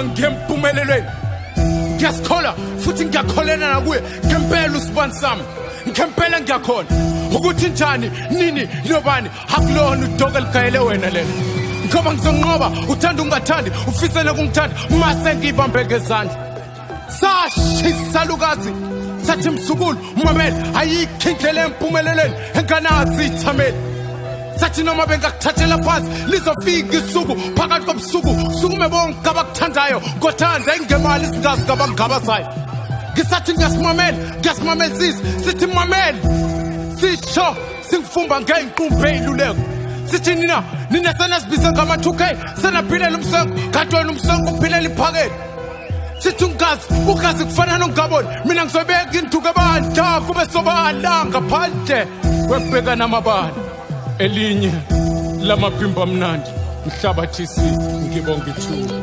Ngizohamba ngempumelelweni. Ngiyasikholwa futhi ngiyakholelwa nakuye ngempela usibani sami. Ngempela ngiyakhona ukuthi njani, nini, nobani. Akulona udoka eligayele wena lelo, ngoba ngizonqoba, uthanda ungathandi, ufisele kungithanda mase ngiyibambe ngezandla. Sashisalukazi sathi, mzukulu, mamela, ayikho indlela empumelelweni enganazi ithameli. Sathi noma bengakuthathela phansi, lizofika isuku phakathi kobusuku sukume bonke abakuthandayo ngothanda ingemali singazi ngabangabazayo. Ngisathi ngiyasimamela, ngiyasimamela sisi, sithi mamela, sisho singifumba ngey'nqumbi ey'luleko. Sithi nina, nina senasibize ngama-2K, senaphilela umsenko, kanti wena umsenko uphilela iphakeli. Sithi ungazi, ungazi kufana nongaboni. Mina ngizobeka induku ebandla kube sobala ngaphandle kwekubheka namabala. Elinye lamaphimbo amnandi mhlabathisi, ngibonga ithuba.